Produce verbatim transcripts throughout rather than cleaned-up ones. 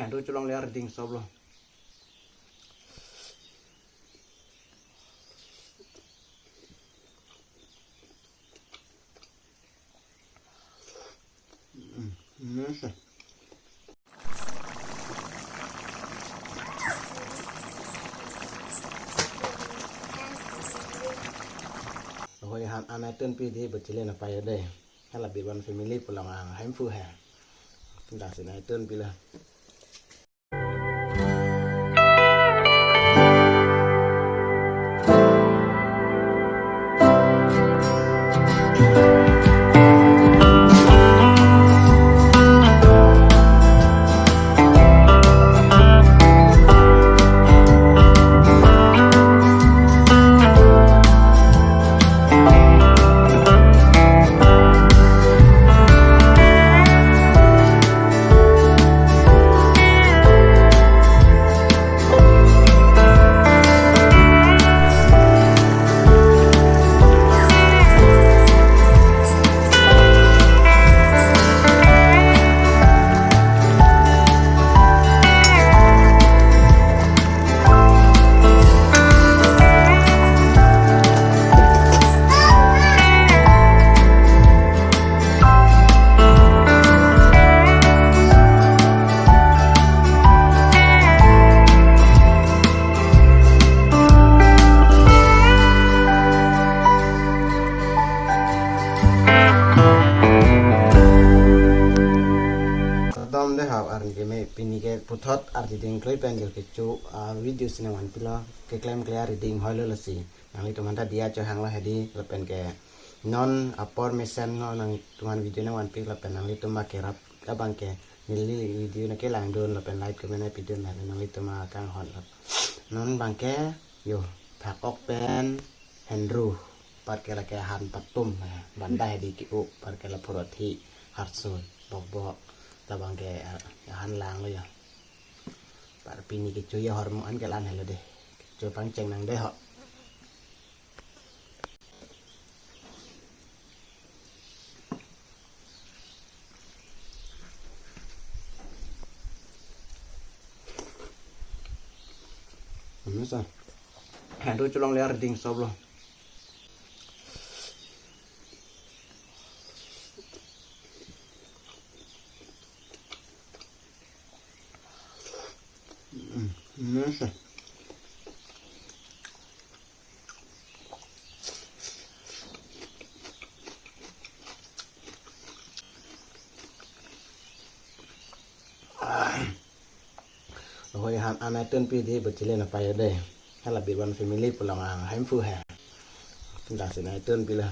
Ru cholongle arding soplo. Mm, mm. Hoi han an atunpi di bachile na payo de. Hala bit one family pulang ang hemphu he. Dak si na atunpi la. Kardom de hap arni keme, pini ke puthot ardi ding kloi pen jo kecho, ah, video si nangvanpilo, keklem kle ardi ding hoilo lasi. Nanglitum anta diya chohanglo hedi, lapen ke non apor mesenlo nangtumphan video nangvanpi, lapen nanglitum ba kerap abang ke neli video nangkelang dun lapen like comment nangpidun, lapen nanglitum akanghon lo. Non bang ke yo thak-ok pen henru, par ke lake han patum, eh, banda hedi ke-o, par ke la phurot hi harsun bokbok, labang ke, eh, han langlo ya. Par pini kecho ya hormu an ke lan helo de. Kecho pangcheng nang de ho. Misa. Henru cholongle arding soplo. Mm, misa. Hoi han an atunpi di bachile na payo de. Hala bit one family pulang ang hemphu he. Dak si na atunpi la.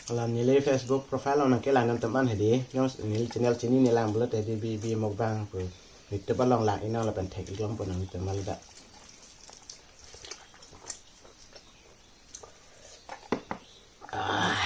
Alam neli Facebook profile along nangkelang dam teman hedi. Yang neli channel chini neli lang bulat hedi B B Mukbang pu. YouTube along lang inang lapen thek-ik longpo nangtum malada. Ah.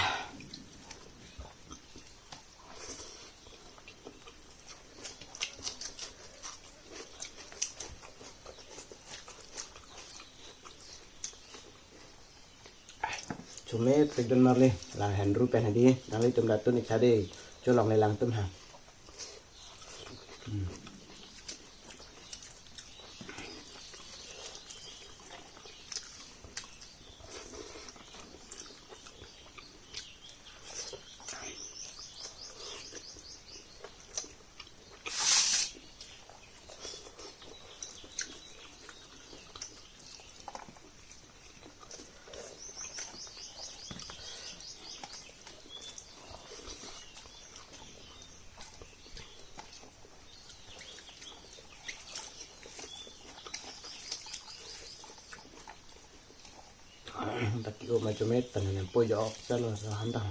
Chume pekdun marli, la henru pen hedi, nanglitum datun ik tha de, cholongle lang tum ha. Hmm. Macho met tane ne po jo ok salo so handa.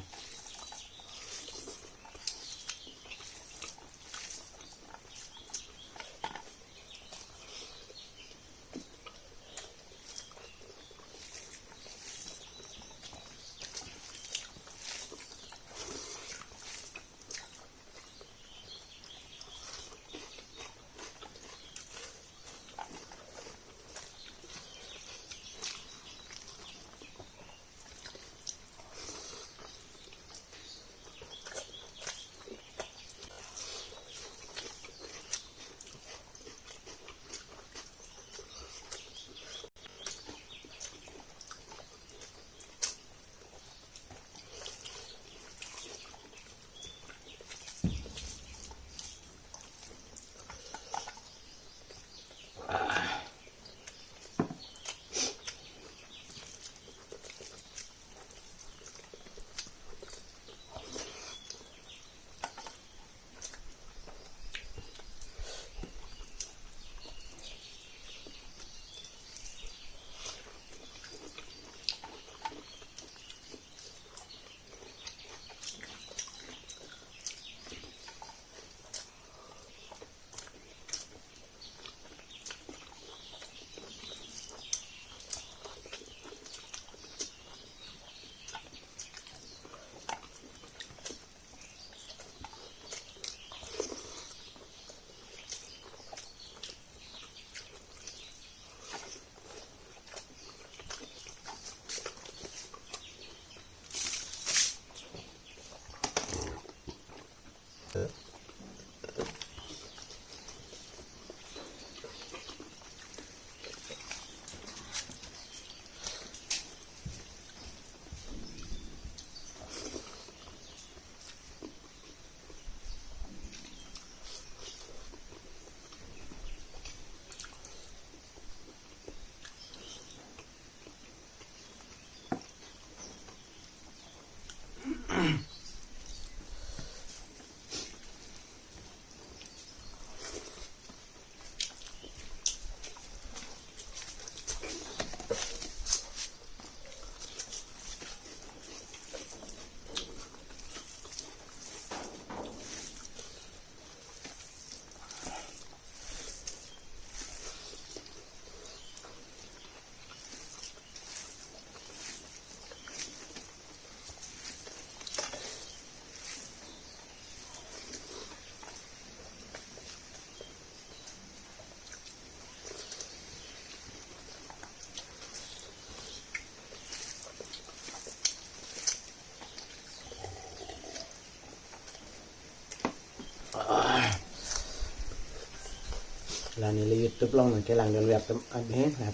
La neli YouTube along nangkelangdun ver atum abang, la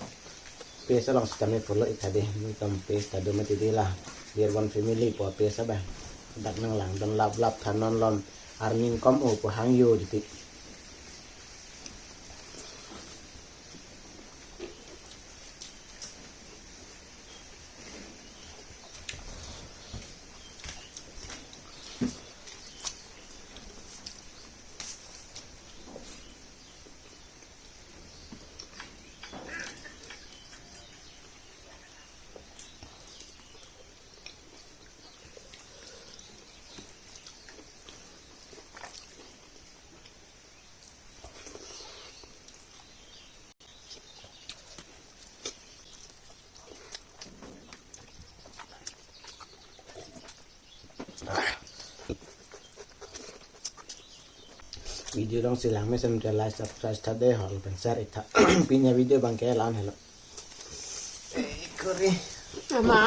page along sitame follow ik tha dei, nelitum page ta do mati dei la, Dear One Family pu page abang. Dak nanglangdun laplap tha non lom, arning kom o pu hangjo titi. Video along si langmesen te like, subscribe tha dei, hol pen share ik tha. Pini avideo abang ke la-an helo. Eh, kori. Ama.